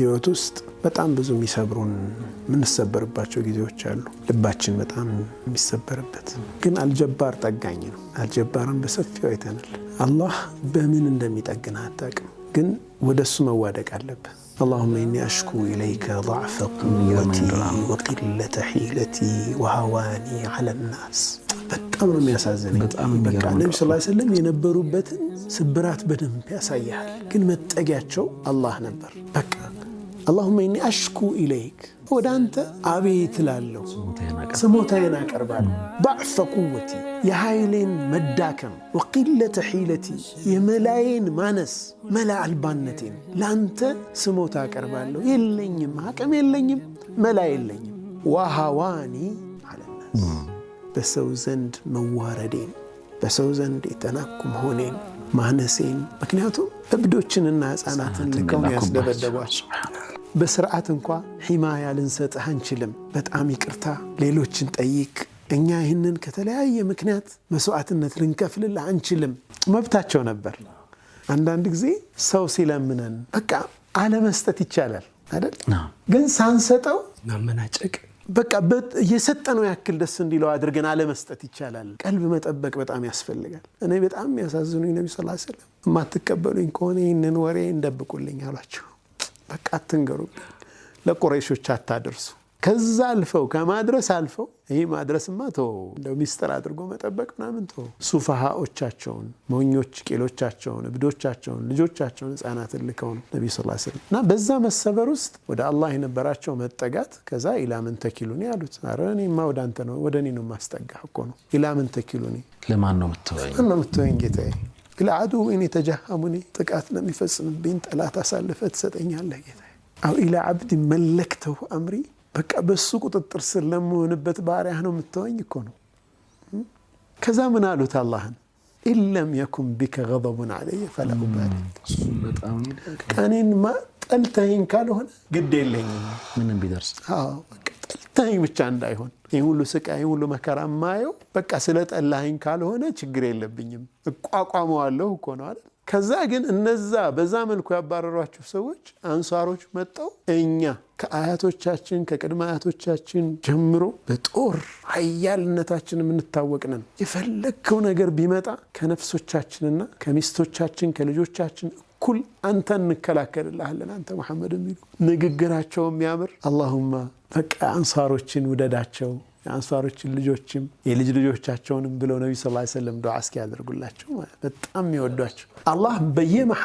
ህይወት ውስጥ በጣም ብዙ የሚሰብሩን፣ የምንሰበርባቸው ጊዜዎች አሉ። ልባችን በጣም የሚሰበርበት ግን አልጀባር ጠጋኝ ነው። አልጀባርን በሰፊው አይተናል። አላህ በምን እንደሚጠግንህ አታውቅም፣ ግን ወደ እሱ መዋደቅ አለብህ። اللهم إني أشكو إليك ضعف قوتي وقلة حيلتي وهواني على الناس። በጣም ነው የሚያሳዝነኝ። በቃ ነቢ ስ ሰለም የነበሩበትን ስብራት በደንብ ያሳይሃል። ግን መጠጊያቸው አላህ ነበር። በቃ اللهم إني أشكو إليك፣ ወደ አንተ አቤት እላለሁ፣ ስሞታዬን አቀርባለሁ። ضعف قوتي፣ የኃይሌን መዳከም፣ وقلة حيلتي፣ የመላዬን ማነስ፣ መላ አልባነቴን ለአንተ ስሞታ አቀርባለሁ። የለኝም፣ አቅም የለኝም፣ መላ የለኝም። وهواني على الناس፣ በሰው ዘንድ መዋረዴን፣ በሰው ዘንድ የተናኩ መሆኔን፣ ማነሴን። ምክንያቱም እብዶችንና ሕፃናትን ልከው ያስደበደቧቸው። በስርዓት እንኳ حماية ልንሰጥህ አንችልም። በጣም ይቅርታ፣ ሌሎችን ጠይቅ። እኛ ይህንን ከተለያየ ምክንያት መስዋዕትነት ልንከፍልልህ አንችልም። መብታቸው ነበር። አንዳንድ ጊዜ ሰው ሲለምነን በቃ አለመስጠት ይቻላል አይደል? ግን ሳንሰጠው ማመናጨቅ። በቃ የሰጠነው ያክል ደስ እንዲለው አድርገን አለመስጠት ይቻላል። ቀልብ መጠበቅ በጣም ያስፈልጋል። እኔ በጣም የሚያሳዝኑኝ ነቢ ስ ሰለም የማትቀበሉኝ ከሆነ ይህንን ወሬ እንደብቁልኝ አሏቸው። በቃ አትንገሩብኝ፣ ለቁረይሾች አታደርሱ። ከዛ አልፈው፣ ከማድረስ አልፈው፣ ይህ ማድረስማ ተው፣ እንደው ሚስጥር አድርጎ መጠበቅ ምናምን ተው። ሱፋሃዎቻቸውን፣ ሞኞች ቂሎቻቸውን፣ እብዶቻቸውን፣ ልጆቻቸውን፣ ህፃናትን ልከው ነው ነቢ ስ ስለም እና በዛ መሰበር ውስጥ ወደ አላህ የነበራቸው መጠጋት። ከዛ إلى من تكلني አሉት። ኧረ እኔማ ወደ አንተ ነው፣ ወደ እኔ ነው ማስጠጋህ እኮ ነው። إلى من تكلني? ለማን ነው የምትወኝ? ማን ነው የምትወኝ ጌታዬ? إلى عدو يتجهمني፣ ጥቃት ለሚፈጽምብኝ ጠላት አሳልፈህ ትሰጠኛለህ ጌታዬ? أو إلى عبد ملكته أمري፣ በቃ በሱ ቁጥጥር ስር ለመሆንበት ባሪያህ ነው የምትወኝ እኮ ነው። ከዛ ምን አሉት አላህን? إن لم يكن بك غضب علي فلا أبالي። እኔን ጠልተኸኝ ካልሆነ ግድ የለኝም። ምንም ቢደርስ። ጠልተኸኝ ብቻ እንዳይሆን፣ ይህ ሁሉ ስቃይ፣ ይህ ሁሉ መከራ ማየው በቃ ስለ ጠላኸኝ ካልሆነ ችግር የለብኝም፣ እቋቋመዋለሁ እኮ ነው አይደል? ከዛ ግን እነዛ በዛ መልኩ ያባረሯቸው ሰዎች አንሷሮች መጠው እኛ ከአያቶቻችን ከቅድመ አያቶቻችን ጀምሮ በጦር ኃያልነታችን የምንታወቅ ነን። የፈለግከው ነገር ቢመጣ ከነፍሶቻችንና ከሚስቶቻችን ከልጆቻችን እኩል አንተን እንከላከልልሃለን አንተ መሐመድ የሚሉ ንግግራቸው የሚያምር። اللهم በቃ አንሷሮችን ውደዳቸው፣ የአንሷሮችን ልጆችም የልጅ ልጆቻቸውንም ብለው ነቢ ስ ሰለም ዱዓ እስኪያደርጉላቸው በጣም የሚወዷቸው አላህ በየመሐ